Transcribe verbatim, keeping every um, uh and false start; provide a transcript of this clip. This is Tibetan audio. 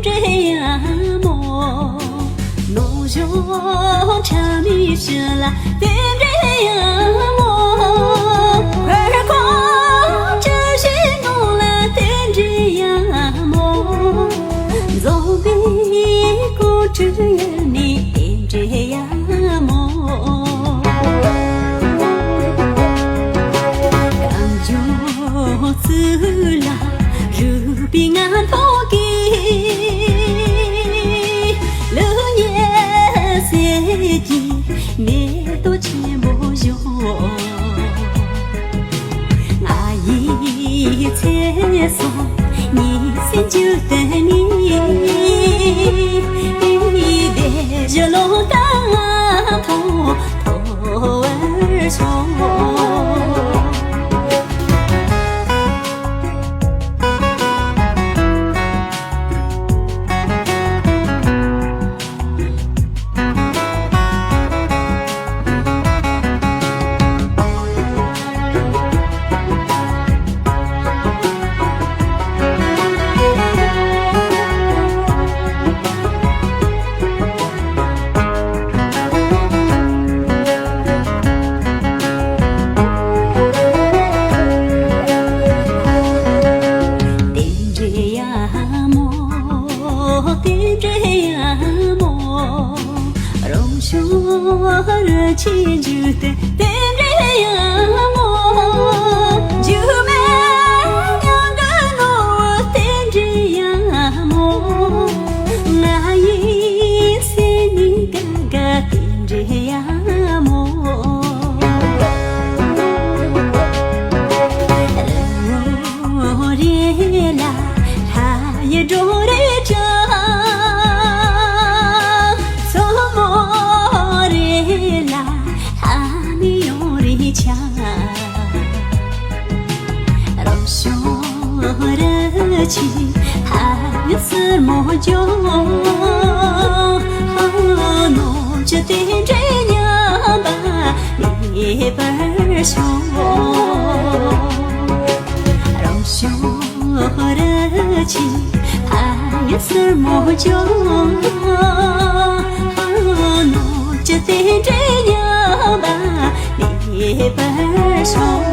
འདྲའི་ཡ་མོ། ནོར་གཞོན་ཁྲ་མོའི་ཞི་ལ་དེ་འདྲའི་ཡ་མོ། ཁོར་ཁོར་བཀྲ་ཤིས་ངང་ལ་དེ་འདྲའི་ཡ་མོ། འཛོམས་པའི་སྐུ་ཁྲུས་ཡུལ་ནས་དེ་འདྲའི་ཡ་མོ། གངས་ལྗོངས་ཚུལ་ལ་རུས་པའི་ངན་ཐོག་གི་ལུག་ཉལ་ཟས་ཀྱི་མེ་ཏོག་ཆེན་པོ་བཞོ། ང་ཡི་ཚེ་སྲོག་ཉི་ཟེར་འཇུ་དེ་ནི། བདེ་གཤེགས་ཀློང་དང་མཐོ་མཐོ་བར་སོང་། དེ་འདྲའི་ཡ་མོ། དེ་འདྲའི་ཡ་མོ། རང་བྱུང་རི་ཆུའི་འཇུ་དེ་དེ་འདྲའི་ཡ་མོ། འཇུ་མེད་མྱང་གི་ནོར་བུ་དེ་འདྲའི་ཡ་མོ། ང་ཡི་སེམས་ནི་དགའ་དགའ་དེ་འདྲའི་ཡ་མོ། རི་བོ་རེ་ལ་ལྷ་ཡི་སྒྲུང་རེ་འཆང་། མཚོ་མོ་རེ་ལ་ལྷ་མི་ཡོང་རེ་འཆང་། རང་བྱུང་རི་ཆུའི་ཕ་ཡུལ་ཟུར་མོ་ལྗོངས། ནོར་བཅུ་དེ་འདྲའི་མཉམ་པ་མེད་པར་ཤོག་རང་བྱུང་རི་ཆུའི་ཕ་ཡུལ་ཟུར་མོ་ལྗོངས། ནོར་བཅུ་དེ་འདྲའི་མཉམ་པ་མེད་པར་ཤོག